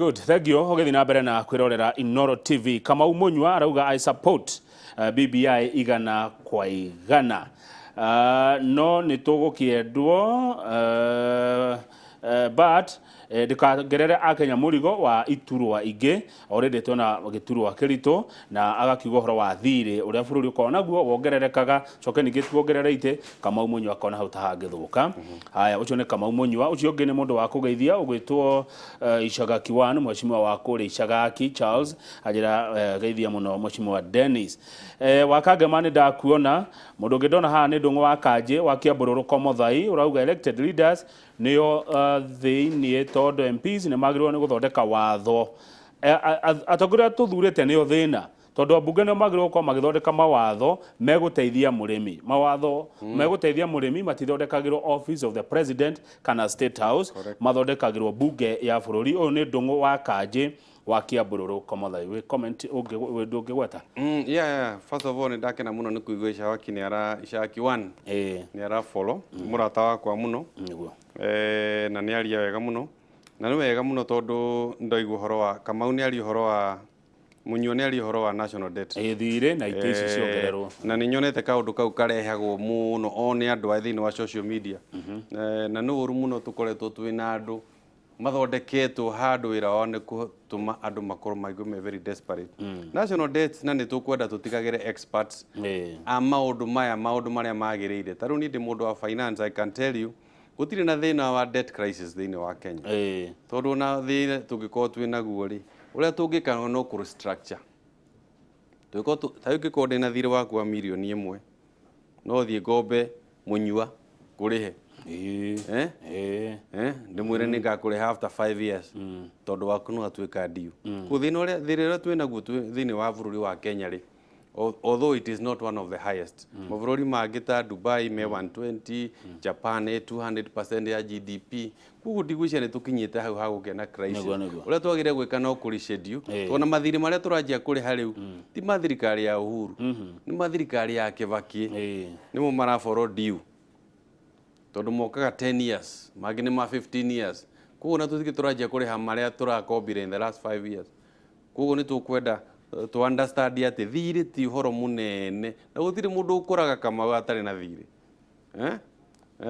Good, thank you. Ũgĩthiĩ na mbere na kwĩrorera Inoro TV. Kamau Mũnyua arauga, "I support BBI 100%." No nĩ tũgũkĩendwo but ndĩkangerere akenya mũrigo wa iturwa ingĩ. Already twĩna gĩturwa kĩritũ, na agakiuga ũhoro wa thirĩ ũrĩa bũrũri ũkoragwo naguo wongererekaga, coke ningĩ tuongerere itĩ. Kamau Mũnyua akona hau ta hangĩthũka. Haya, ũcio nĩ Kamau Mũnyua. Ũcio ũngĩ nĩ mũndũ wa kũgeithia ũgwĩtwo Icagaki 1, mheshimiwa wa kũrĩa Icagaki Charles, anjĩra geithia mũno Mheshimiwa Dennis Wakangema. Nĩ ndakuona. Mũndũ ũngĩ ndona haha nĩ Ndũng'ũ wa Kanjĩ wa Kĩambũrũrũ Komothai, ũrauga elected leaders nĩo thĩiniĩ, tondũ MPs nĩ magĩrĩirwo nĩ gũthondeka watho. Atongoria tũthurĩte nĩo thĩna, tondũ ambunge nĩo magĩrĩirwo gũkorwo magĩthondeka mawatho megũteithia mũrĩmi. Mawatho megũteithia mũrĩmi matithondekagĩrwo Office of the President kana State House. Mathondekagĩrwo bunge ya bũrũri. Ũyũ nĩ Ndũng'ũ wa Kanjĩ wa Kĩambũrũrũ Komothai. Wĩ comment ndũngĩgweta? Yeah. First of all, nĩ ndakena mũno nĩ kũigua Icawaki nĩ ara Icawaki one nĩ ara follow mũrata wakwa mũno. Na nĩ aria wega mũno, na nĩ wega mũno tondũ ndoigua ũhoro wa Kamau, nĩ aria ũhoro wa Mũnyua, nĩ aria ũhoro wa national debt. Ĩ, thirĩ na itĩ ici ciongererwo. Na nĩ nyonete kaũndũ kau karehagwo mũno o nĩ andũ a thĩinĩ wa social media. Na nĩ ũru mũno tũkoretwo twĩna andũ mathondeketwo handũ wĩra wao nĩ gũtũma andũ makorwo maigue me very desperate. National debt, na nĩ tũkwenda tũtigagĩre experts a maũndũ maya, maũndũ marĩa magĩrĩire. Ta rĩu niĩ ndĩ mũndũ wa finance, I can tell you gũtirĩ na thĩna wa debt crisis thĩinĩ wa Kenya, tondũ ona thĩna tũngĩkorwo twĩ naguo rĩ, ũrĩa tũngĩka no kũ restructure. Tũngĩkorwo ta rĩu ngĩkorwo ndĩna thirĩ waku wa mirioni 1, no thiĩ ngombe Mũnyua ngũrĩhe. Eh? Eh? Ndĩmwĩre nĩ ngakũrĩha after 5 years, tondũ waku no atuĩka due. Koguo thĩna ũrĩa, thĩna ũrĩa twĩ naguo twĩ thĩinĩ wa bũrũri wa Kenya rĩ, although it is not one of the highest, mabũrũri mangĩ ta Dubai me 120, Japan ĩ 200% ya GDP. Koguo ndigwĩciria nĩ tũkinyĩte hau ha gũkĩa na crisis. Nĩguo, nĩguo. Ũrĩa twagĩrĩire gwĩka no kũ reschedule, tondũ mathirĩ marĩa tũranjia kũrĩha rĩu ti ma thirikari ya Uhuru, nĩ ma thirikari ya Kibaki, nĩmo maraborwo due, tondũ mokaga 10 years, mangĩ nĩ ma 15 years. Koguo na tũtikĩ tũranjia kũrĩha marĩa tũrakombire in the last 5 years. Koguo nĩ tũkwenda tũ understand atĩ thirĩ ti ũhoro mũnene, na gũtirĩ mũndũ ũkũraga, Kamau, atarĩ na thirĩ, eh?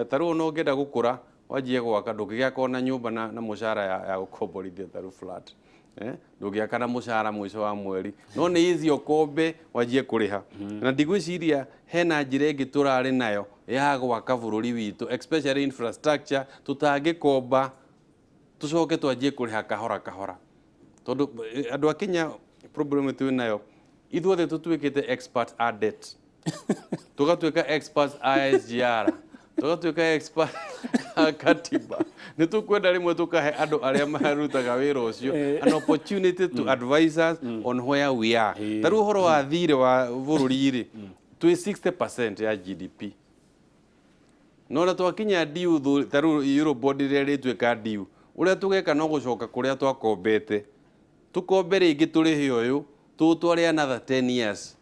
Ta rĩu ona ũngĩenda gũkũra wanjie gwaka, ndũngĩgĩaka ona nyũmba na mũcara ya gũkomborithia ta rĩu flat, eh? Ndũngĩaka na mũcara mũico wa mweri, no nĩ easy ũkombe wanjie kũrĩha. Na ndigwĩciria hena njĩra ĩngĩ tũrarĩ nayo ya gwaka bũrũri witũ, especially infrastructure, tũtangĩkomba tũcoke twanjie kũrĩha kahora kahora, tondũ andũ a Kenya, problem twĩ nayo, ithuothe tũtuĩkĩte expert a debt, tũgatuĩka experts a SGR, tũgatuĩka expert a katiba. Nĩ tũkwenda rĩmwe tũkahe andũ arĩa marutaga wĩra ũcio an opportunity to advise us on where we are. Ta rĩu ũhoro wa thirĩ wa bũrũri rĩ, twĩ 60% ya GDP, no na twakinya due ta rĩu Eurobond rĩrĩa rĩtuĩka due, ũrĩa tũgeka no gũcoka kũrĩa twakombete, tũkombe rĩngĩ, tũrĩhe ũyũ, tũtware another 10 years.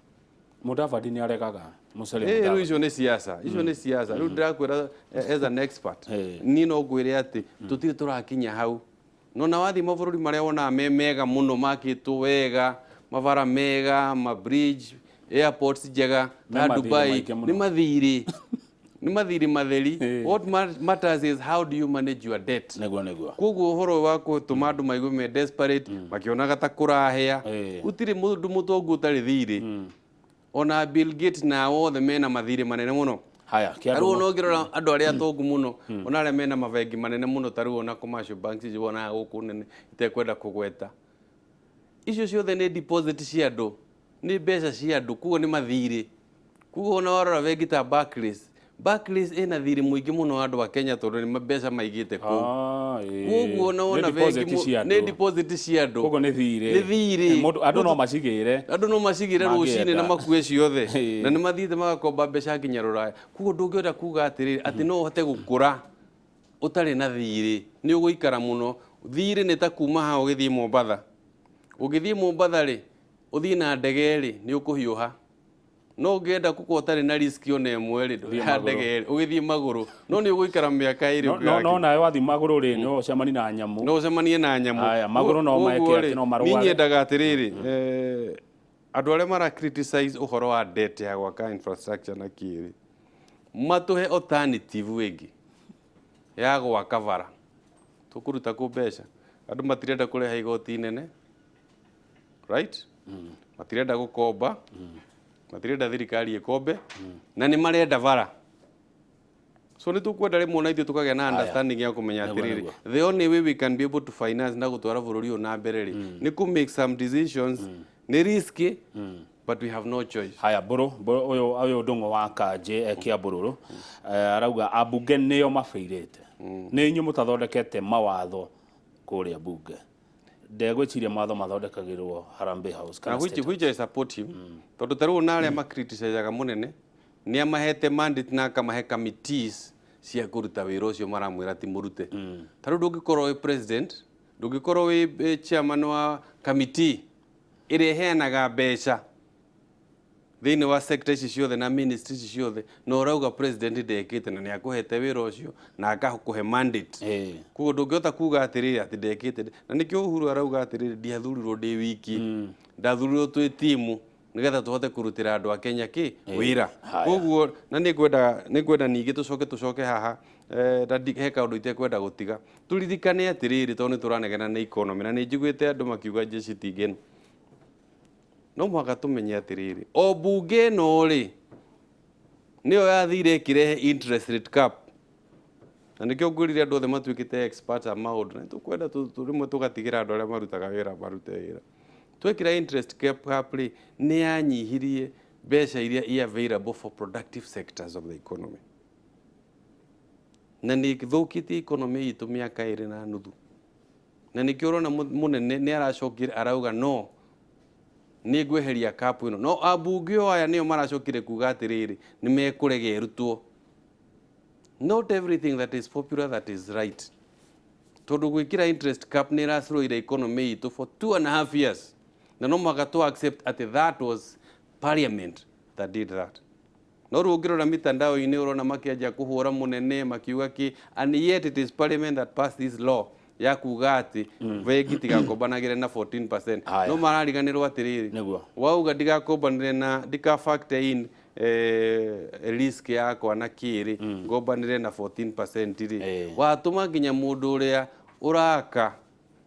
Mudavadi nĩ aregaga, Musalia Rĩu Mudavadi. Icio nĩ siasa, icio nĩ siasa. Rĩu ndĩrakwĩra as an expert, niĩ no ngwĩre atĩ tũtirĩ tũrakinya hau. No na wathiĩ mabũrũri marĩa wonaga me mega mũno, makĩtwo wega, mabara mega, ma bridge, airports njega, Me ta mathirĩ Dubai, maingĩ mũno. nĩ mathirĩ, nĩ mathirĩ matheri. What matters is how do you manage your debt. Nĩguo, nĩguo. Koguo ũhoro wa gũtũma andũ maigue me desperate, makĩonaga ta kũrahĩa, gũtirĩ mũndũ mũtongu ũtarĩ thirĩ. Ona Bill Gates na othe mena mathirĩ manene mũno. Haya. Ta rĩu ona ũngĩrora andũ arĩa atongu mũno, ona arĩa mena mabengi manene mũno, ta rĩu ona commercial banks ici wonaga gũkũ nene itekwenda kũgweta, icio ciothe nĩ deposit cia andũ, nĩ mbeca cia andũ, koguo nĩ mathirĩ. Koguo ona warora bengi ta Barclays, Barclays ĩna thirĩ mũingĩ mũno wa andũ a Kenya, tondũ nĩ mbeca maigĩte kũu. Koguo ona Nĩ wona deposit bengi cia nĩ andũ. Deposit cia andũ. Koguo nĩ thirĩ. Nĩ thirĩ. Mũndũ, andũ no macigĩre. Andũ no macigĩre rũcinĩ na Mangĩenda. makue ciothe. Na nĩ mathiĩte magakomba mbeca nginya rũraya. Koguo ndũngĩhota kuga atĩrĩrĩ atĩ no ũhote gũkũra ũtarĩ na thirĩ, nĩ ũgũikara mũno. Thirĩ nĩ ta kuma haha ũgĩthiĩ Mombatha. Ũngĩthiĩ Mombatha rĩ, ũthiĩ na ndege rĩ, nĩ ũkũhiũha. No ũngĩenda gũkorwo ũtarĩ na risk ona ĩmwe rĩ, Thiĩ ha magũrũ. ndege rĩ, ũgĩthiĩ magũrũ, no nĩ ũgũikara mĩaka 2 No no no nawe wathiĩ magũrũ rĩ, no ũcemanie na nyamũ. No ũcemanie na nyamũ. Aya, magũrũ no meke Koguo atĩ rĩ, no niĩ marware. nyendaga atĩrĩrĩ, andũ arĩa mara criticize ũhoro wa debt ya gwaka infrastructure na kĩrĩ, matũhe alternative ĩngĩ ya gwaka bara. Tũkũruta kũ mbeca? Andũ matirenda kũreha igoti inene, right? Matirenda gũkomba, matirenda thirikari ĩkombe, na nĩ marenda bara. So nĩ tũkwenda rĩmwe na ithuĩ tũkagĩa na understanding ya kũmenya Nĩguo, atĩrĩrĩ, nĩguo. the only way we can be able to finance na gũtwara bũrũri ũyũ na mbere rĩ, nĩ kũ make some decisions, nĩ risky, but we have no choice. Haya, mbũrũ mbũrũ ũyũ ũyũ ndũng'ũ wa kanjĩ Kĩambũrũrũ, arauga ambunge nĩo mabĩirĩte, nĩ inyuĩ mũtathondekete mawatho kũrĩa bunge. Ndegwĩciria mawatho mathondekagĩrwo Harambee House Na kana which, State. which I support him, tondũ ta rĩu ona arĩa macriticaga mũnene nĩ amahete mandate na akamahe committees cia kũruta wĩra ũcio maramwĩra ti mũrute. Ta rĩu ndũngĩkorwo wĩ president, ndũngĩkorwo wĩ chairman wa committee ĩrĩa ĩheanaga mbeca thĩinĩ wa sector ici ciothe na ministry ici ciothe, na ũrauga president ndekĩte na nĩ akũhete wĩra ũcio na akakũhe mandate. Koguo ndũngĩhota kuga atĩrĩrĩ atĩ ndekĩte, na nĩkĩo Uhuru arauga atĩrĩrĩ, ndiathurirwo ndĩ wiki, ndathurirwo twĩ timu nĩgetha tũhote kũrutĩra andũ a Kenya kĩ wĩra. Haya. Koguo na nĩngwenda ningĩ tũcoke haha, na he kaũndũ itekwenda gũtiga. Tũririkane atĩrĩrĩ, tondũ nĩ tũranegena nĩ economy na nĩ njiguĩte andũ makiuga jeshi ti ngenu. No mũhaka tũmenye atĩrĩrĩ, o bunge ĩno rĩ, nĩyo yathire ĩkĩrehe interest rate cap. Na nĩkĩo ngwĩrire andũ othe matuĩkĩte experts a maũndũ, na nĩtũkwenda rĩmwe tũgatigĩra andũ arĩa marutaga wĩra marute wĩra. Twekĩra interest cap rĩ, nĩ yanyihirie mbeca iria i available for productive sectors of the economy. Na nĩ ĩthũkĩtie economy itũ mĩaka 2.5. Na nĩkĩo ũrona mũnene nĩ aracokire arauga no, nĩ ngweheria cap ĩno. No ambunge o aya nĩo maracokire kuga atĩrĩrĩ, nĩ mekũrega ĩrutwo. Not everything that is popular that is right. Tondũ gwĩkĩra interest cap nĩ ĩracũrũire economy itũ for 2.5 years. Na no mũhaka tũ accept atĩ that was parliament that did that. No rĩu ũngĩrora mitandao-inĩ ũrona makĩanjia kũhũra mũnene makiuga kĩ, and yet it is parliament that passed this law ya kuga atĩ bengi tigakombanagĩre na 14%. Haya. No marariganĩrwo atĩrĩrĩ, Nĩguo. wauga ndigakombanĩre na ndika factor in risk yakwa na kĩrĩ, ngombanĩre na 14% rĩ, watũma nginya mũndũ ũrĩa ũraka,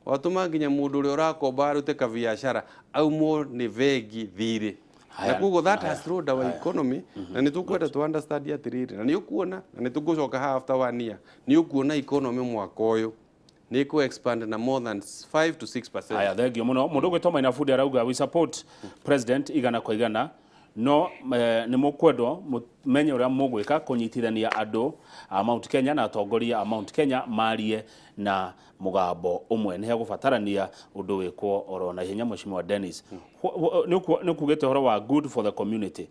watũma nginya mũndũ ũrĩa ũrakomba arute kabiacara aumwo nĩ bengi thirĩ. Haya, Na koguo that haya, has slowed our economy, na nĩ tũkwenda tũ understand atĩrĩrĩ, na nĩ ũkuona, na nĩ tũgũcoka haha after 1 year, nĩ ũkuona economy mwaka ũyũ nĩ ĩkũ expand na more than 5 to 6%. Haya, thengio mũno. Mũndũ ũgwĩtwo Maina Fundi arauga we support president 100%, no nĩ mũkwendwo mũmenye ũrĩa mũgwĩka kũnyitithania andũ a Mount Kenya na atongoria a Mount Kenya marie na mũgambo ũmwe. Nĩ hegũbatarania ũndũ wĩkwo oro na ihenya. Mheshimiwa Dennis, nĩ ũkugĩte ũhoro wa good for the community,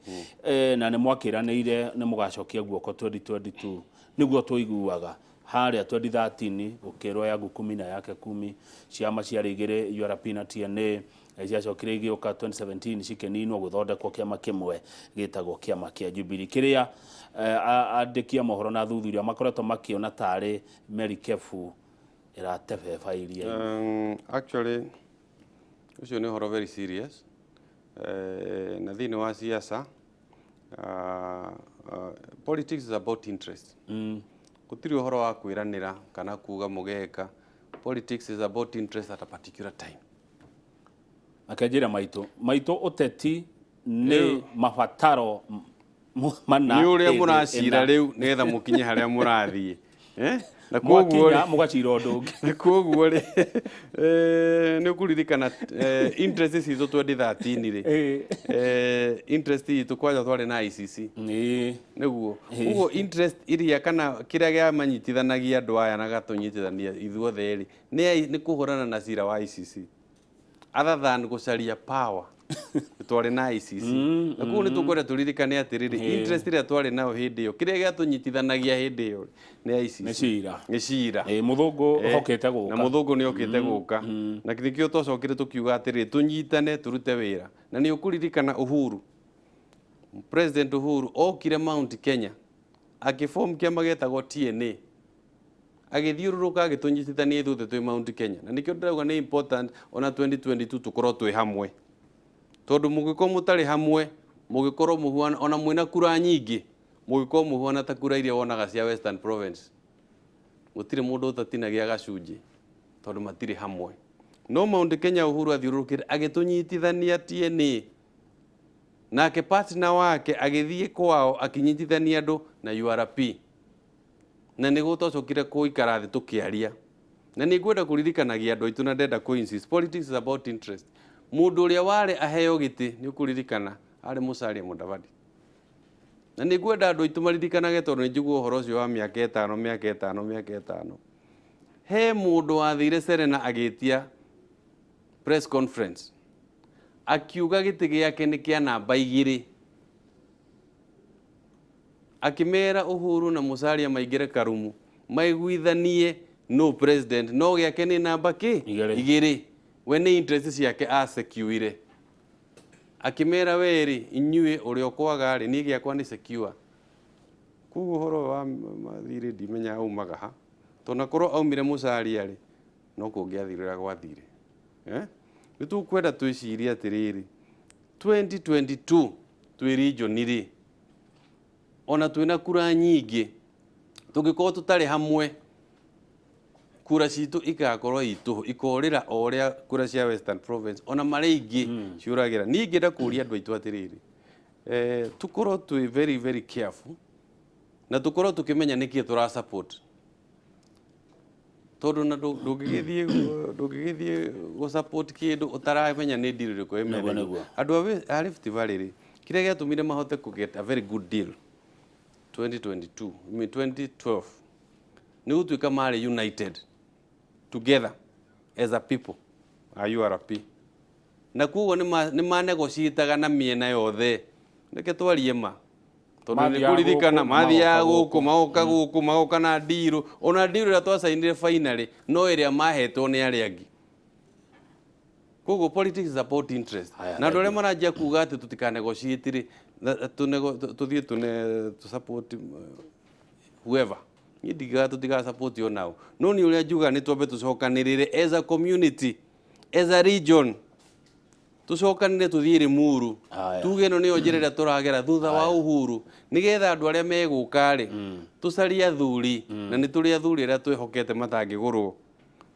na nĩ mwakĩranĩire nĩ mũgacokia guoko 2022, nĩguo tũiguaga harĩa 2013 gũkĩrwo yangu kumi na yake kumi, ciama ciarĩ igĩrĩ URP na TNA, ciacokire igĩũka 2017 cikĩninwo gũthondekwo kĩama kĩmwe gĩtagwo kĩama kĩa Jubilee, kĩrĩa andĩki a mohoro na athuthuria makoretwo makĩona tarĩ merikebu ĩratebeba iria. Actually ũcio nĩ ũhoro very serious, na thĩinĩ wa siasa, politics is about interest. Gũtirĩ ũhoro wa kwĩranĩra kana kuga mũgeka. Politics is about interest at a particular time. Akenjĩra maitũ maitũ ũteti nĩ mabataro mana Nĩ ũrĩa ĩndĩ mũracira ĩna. Rĩu nĩgetha mũkinye harĩa mũrathiĩ. Na koguo mwakinya mũgacira ũndũ ũngĩ. Na koguo rĩ, nĩ ũkũririkana, interest citũ 2013 rĩ, interest itũ kwanja twarĩ na ICC. Nĩguo koguo interest iria kana kĩrĩa kĩamanyitithanagia andũ aya na gatũnyitithania ithuothe rĩ, nĩ kũhũrana na cira wa ICC, other than gũcaria power, twarĩ na ICC. Na koguo nĩ tũkwenda tũririkane atĩrĩrĩ, interest ĩrĩa twarĩ nayo hĩndĩ ĩyo, kĩrĩa gĩatũnyitithanagia hĩndĩ ĩyo nĩ ICC. Nĩ cira. Nĩ cira. Mũthũngũ okĩte Na gũka. Mũthũngũ nĩ okĩte gũka, na nĩkĩo twacokire tũkiuga atĩrĩrĩ, tũnyitane tũrute wĩra. Na nĩ ũkũririkana Uhuru President Uhuru okire Mount Kenya akĩform kĩama gĩtagwo TNA, agĩthiũrũrũka agĩtũnyitithania ithuothe twĩ Mount Kenya. Na nĩkĩo ndĩrauga nĩ important ona 2022 tũkorwo twĩ hamwe, tondũ mũngĩkorwo mũtarĩ hamwe, mũngĩkorwo mũhuana ona mwĩna kura nyingĩ, mũngĩkorwo mũhuana ta kura iria wonaga cia Western Province, gũtirĩ mũndũ ũtatinagia gacunjĩ tondũ matirĩ hamwe. No Mount Kenya Uhuru athiũrũrũkire agĩtũnyitithania TNA, nake partner wake agĩthiĩ kwao akĩnyitithania andũ na URP, na nĩguo twacokire kũikara thĩ tũkĩaria. Na nĩ ngwenda kũririkanagia andũ aitũ, na ndenda kũ insist, politics is about interest. Mũndũ ũrĩa warĩ aheo gĩtĩ, nĩ ũkũririkana, arĩ Musalia Mudavadi. Na nĩ ngwenda andũ aitũ maririkanage, tondũ nĩ njiguo ũhoro ũcio wa mĩaka 5, mĩaka 5, mĩaka 5. He mũndũ wathire Serena agĩtia press conference akiuga gĩtĩ gĩake nĩ kĩa namba 2, akĩmera Uhuru na Musalia maingĩre karumu maiguithanie no president, no gĩake nĩ namba kĩ? 2. 2. We nĩ interest ciake asecuire, akĩmera werĩ inyuĩ ũrĩa ũkwaga rĩ, niĩ gĩakwa nĩ secure. Koguo ũhoro wa mathirĩ ndimenya aumaga ha, tondũ korwo aumire Musalia rĩ, no kũngĩathire ũrĩa gwathire. Nĩ tũkwenda twĩcirie atĩrĩrĩ, 2022 twĩ region rĩ, ona twĩna kura nyingĩ, tũngĩkorwo tũtarĩ hamwe, kura citũ igakorwo itũhũ, ikorĩra o ũrĩa kura cia Western Province ona marĩa ingĩ ciũragĩra. Niĩ ingĩenda kũria andũ aitũ atĩrĩrĩ, tũkorwo twĩ very very careful na tũkorwo tũkĩmenya nĩkĩĩ tũra support, tondũ na ndũngĩgĩthiĩ gũ support kĩndũ ũtaramenya nĩ deal ĩrĩkũ ĩ Nĩguo, metha-inĩ. Nĩguo. Andũ a Rift Valley rĩ, kĩrĩa gĩatũmire mahote kũ get a very good deal 2022, I mean 2012, nĩ gũtuĩka marĩ united together as a people a URP, na koguo nĩ manegotiataga na mĩena yothe. Reke twarie ma, tondũ nĩ Mathiaga kũririkana gũkũ, mathiaga magoka. Gũkũ magoka, gũkũ magoka na ndirũ, ona ndirũ ĩrĩa twacainire finally no ĩrĩa mahetwo nĩ arĩa angĩ. Koguo politics is about interest. Haya, Na andũ arĩa thank you. maranjia kuga atĩ tũtikanegotiate rĩ, tũthiĩ tũne tũ support whoever, niĩ ndigaga tũtiga support onao, no nĩ ũrĩa njugaga nĩ twambe tũcokanĩrĩre as a community, as a region, tũcokanĩre tũthiĩ Limuru. Haya. Tuge ĩno nĩyo njĩra ĩrĩa tũragera thutha wa Uhuru, nĩgetha andũ arĩa megũka rĩ, tũcarie athuri, na nĩ tũrĩ athuri arĩa twĩhokete matangĩgũrwo,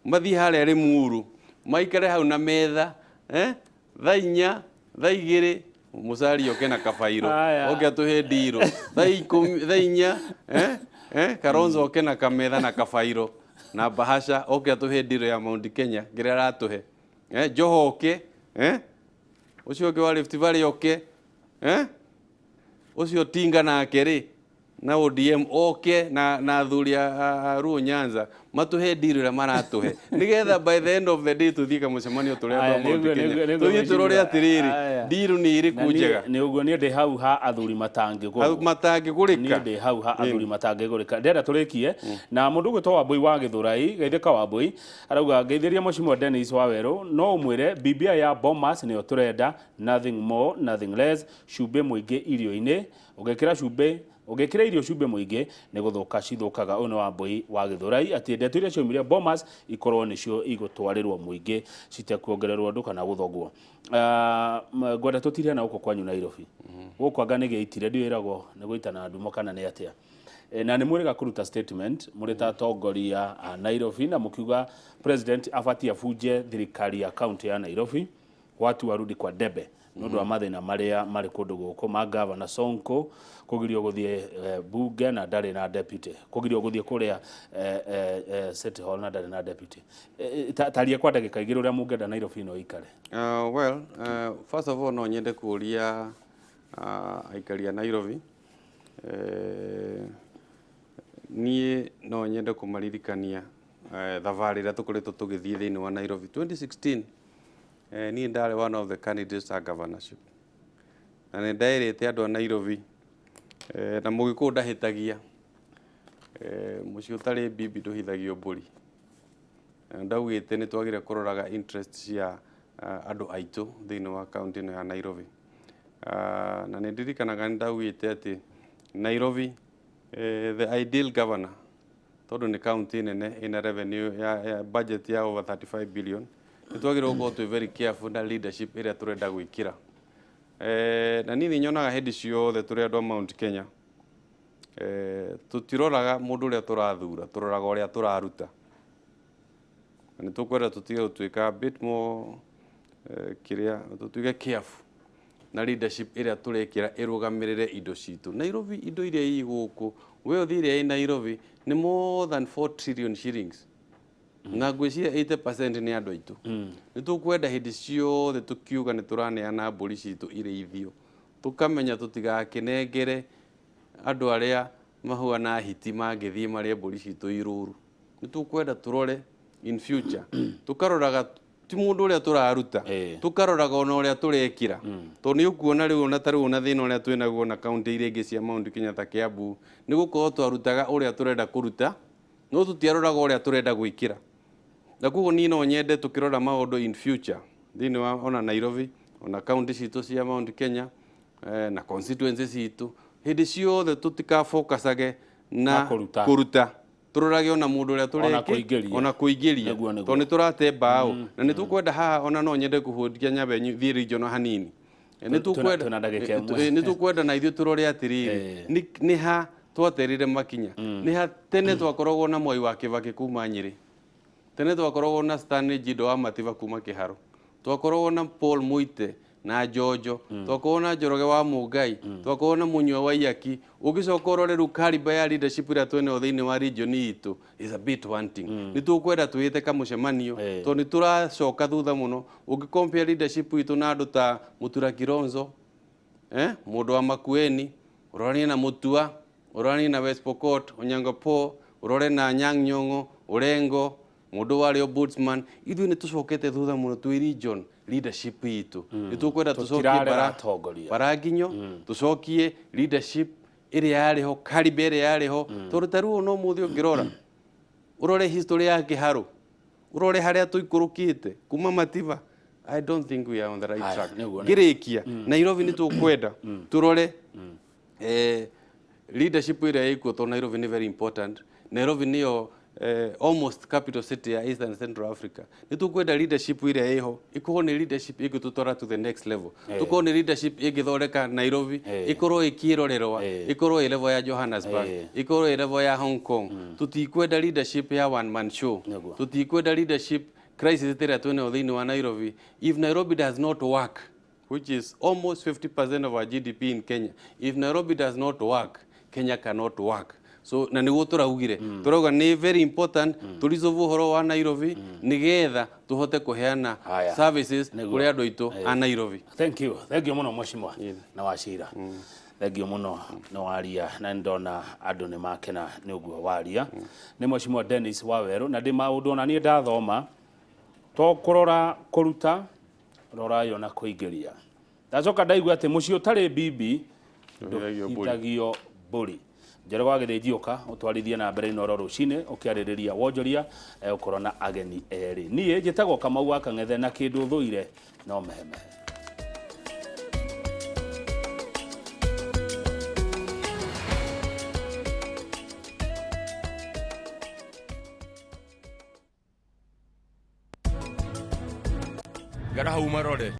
mathiĩ harĩa Limuru maikare hau na metha, thaa 4, thaa 2 Musalia oke na kabairo. Haya. Oke atũhe ndirũ thaa 10, thaa 4, Kalonzo oke na kametha na kabairo na bahasha, oke atũhe ndirũ ya Mount Kenya kĩrĩa aratũhe, Joho oke, ũcio ũngĩ wa Rift Valley oke, ũcio Tinga nake rĩ na ODM oke na athuri a Luo Nyanza matũhe deal ĩrĩa maratũhe, nĩgetha by the end of the day tũthiĩ kamũcemanio tũrĩa Aya, andũ a Mount nĩguo, Kenya nĩguo, tũthiĩ tũrore mheshimiwa. atĩrĩrĩ, Aya. deal nĩ ĩrĩkũ Na niĩ- njega. Nĩ ũguo, niĩ ndĩ hau ha athuri matangĩgũrwo. Matangĩgũrĩka. Niĩ ndĩ hau ha athuri matangĩgũrĩka. Ndĩrenda tũrĩkie na mũndũ ũgwĩtwo Wambui wa Gĩthũrai Geithĩka. Wambui arauga, "Ngeithĩria Mheshimiwa Dennis Wawerũ, no ũmwĩre BBI ya Bomas nĩyo tũrenda, nothing more, nothing less. Cumbĩ mũingĩ irio-inĩ, ũngĩkĩra cumbĩ, ũngĩkĩra irio cumbĩ mũingĩ nĩ gũthũka cithũkaga." Ũyũ nĩ Wambui wa Gĩthũrai, atĩ ndeto iria ciaumire Bomas ikorwo nĩcio igũtwarĩrwo mũingĩ, citekuongererwo andũ kana gũthogwo. Ngwenda tũtire na gũkũ kwanyu Nairobi, gũkũ anga nĩ gĩitire, ndiwĩragwo nĩ gũitana ndumo kana nĩ atĩa. Na nĩ mwĩrĩga kũruta statement mũrĩ ta atongoria a Nairobi, na mũkiuga president abatie abunje thirikari ya county ya Nairobi, watu warudi kwa debe, nĩ ũndũ wa mathĩna marĩa marĩ kũndũ gũkũ ma gavana Sonko kũgirio gũthiĩ bunge na ndarĩ na deputy, kũgirio gũthiĩ kũrĩa City Hall na ndarĩ na deputy. Taria kwa ndagĩka 2 ũrĩa mũngĩenda Nairobi ĩno ĩikare. Well, first of all, no nyende kũria aikari a Nairobi, niĩ no nyende kũmaririkania thabarĩ ĩrĩa tũkoretwo tũgĩthiĩ thĩinĩ wa Nairobi. 2016, niĩ ndarĩ one of the candidates a governorship, na nĩ nderĩte andũ a Nairobi, na mũgĩkũyũ ndahĩtagia, mũciĩ ũtarĩ bibi ndũhithagio mbũri. Na ndaugĩte nĩ twagĩrĩire kũroraga interest cia andũ aitũ thĩinĩ wa kaunti ĩno ya Nairobi. Na nĩ ndirikanaga nĩ ndaugĩte atĩ Nairobi, the ideal governor, tondũ nĩ county nene ĩna revenue ya budget ya over 35 billion, nĩ twagĩrĩirwo gũkorwo twĩ very careful na leadership ĩrĩa tũrenda gwĩkĩra. Na niĩ nĩ nyonaga hĩndĩ ciothe tũrĩ andũ a Mount Kenya, tũtiroraga mũndũ ũrĩa tũrathura, tũroraga ũrĩa tũraruta. Na nĩ tũkwenda tũtige gũtuĩka a bit more, kĩrĩa tũtuĩke careful na leadership ĩrĩa tũrekĩra ĩrũgamĩrĩre indo citũ. Nairobi, indo iria ii gũkũ, wealth ĩrĩa ĩ Nairobi nĩ more than 4 trillion shillings, na ngwĩciria 80% nĩ andũ aitũ. Nĩ tũkwenda hĩndĩ ciothe tũkiuga nĩ tũraneana mbũri citũ irĩithio, tũkamenya tũtigakĩnengere andũ arĩa mahuana hiti mangĩthiĩ marĩe mbũri citũ irũru. Nĩ tũkwenda tũrore in future, tũkaroraga ti mũndũ ũrĩa tũraruta, tũkaroraga ona ũrĩa tũrekĩra, tondũ nĩ ũkuona rĩu ona ta rĩu ona thĩna ũrĩa twĩnaguo na kaunti iria ingĩ cia Mount Kenya ta Kiambu, nĩ gũkorwo twarutaga ũrĩa tũrenda kũruta, no tũtiaroraga ũrĩa tũrenda gwĩkĩra. Na koguo niĩ no nyende tũkĩrora maũndũ in future thĩinĩ wa ona Nairobi, ona kaunti citũ cia Mount Kenya, na constituency citũ, hĩndĩ ciothe tũtikafocusage na Na kũruta. Kũruta, tũrorage ona mũndũ ũrĩa Ona tũreki kũingĩria. Ona kũingĩria. Nĩguo, nĩguo. Tondũ nĩ tũrate mbaũ na nĩ tũkwenda haha, ona no nyende kũhũtia nyambe thiĩ regional hanini. Nĩ tũkwenda Twĩna ndagĩka ĩmwe. Nĩ tũkwenda na ithuĩ tũrore atĩrĩrĩ, nĩ ha twaterire makinya, nĩ ha tene twakoragwo na Mwai wa Kĩbakĩ kuma Nyĩrĩ, tene twakoragwo na Stanley Njindo wa Matiba kuma Kĩharũ, twakoragwo na Paul Muite na Njonjo, twakoragwo na Njoroge wa Mũngai, twakoragwo na Mũnyua wa Iyaki. Ũngĩcoka ũrore rĩu caliber ya leadership ĩrĩa twenayo thĩinĩ wa region itũ is a bit wanting. Nĩ tũkwenda twĩte kamũcemanio, tondũ nĩ tũracoka thutha mũno ũngĩ compare leadership itũ na andũ ta Mũtura Kilonzo, mũndũ wa Makueni, ũroranie na Mutua, ũroranie na West Pokot, Onyango Paul, ũrore na Anyang' Nyong'o, Orengo, mũndũ warĩ ombudsman. Ithuĩ nĩ tũcokete thutha mũno twĩ region leadership itũ. Nĩ tũkwenda tũcokie Tũtirarera bara atongoria. Baranginyo, tũcokie leadership ĩrĩa yarĩ ho, caliber ĩrĩa yarĩ ho, tondũ ta rĩu ona ũmũthĩ ũngĩrora, ũrore history ya Kĩharũ, ũrore harĩa tũikũrũkĩte kuma Matiba, I don't think we are on the right Haya, track. nĩguo, nĩguo. Ngĩrĩkia, Nairobi nĩ tũkwenda tũrore leadership ĩrĩa ĩkuo, tondũ Nairobi nĩ very important. Nairobi nĩyo almost capital city ya Eastern Central Africa. Nĩ tũkwenda leadership ĩrĩa ĩho ĩkorwo nĩ leadership ĩngĩtũtwara to the next level, tũkorwo nĩ leadership ĩngĩthondeka Nairobi ĩkorwo ĩkĩrorerwa, ĩkorwo ĩ level ya Johannesburg, ĩkorwo ĩ level ya Hong Kong. Tũtikwenda leadership ya one man show. Nĩguo. Tũtikwenda leadership crisis ĩrĩa twĩnayo thĩinĩ wa Nairobi. If Nairobi does not work, which is almost 50% of our GDP in Kenya, if Nairobi does not work, Kenya cannot work. So na nĩguo tũraugire, tũrauga nĩ very important tũresolve ũhoro wa Nairobi nĩgetha tũhote kũheana Haya. services Nĩguo. kũrĩ andũ aitũ a Nairobi. Thank you, thank you mũno, mheshimiwa na Wachira, thank you mũno nĩ waria na nĩ ndona andũ nĩ makena nĩ ũguo waria. Nĩ mheshimiwa Dennis Wawerũ, na ndĩ maũndũ ona niĩ ndathoma, to kũrora kũruta, rorayo na kũingĩria. Ndacoka ndaigua atĩ mũciĩ ũtarĩ bibi Ndũhithagio mbũri. Ndũhithagio mbũri. Njoroge wa Gĩthĩnji, ũka ũtwarithie na mbere Inooro rũcinĩ ũkĩarĩrĩria wonjoria, ũkorwo na ageni erĩ. Niĩ njĩtagwo Kamau wa Kang'ethe, na kĩndũ thũire no mehemehe. Gara hau marore.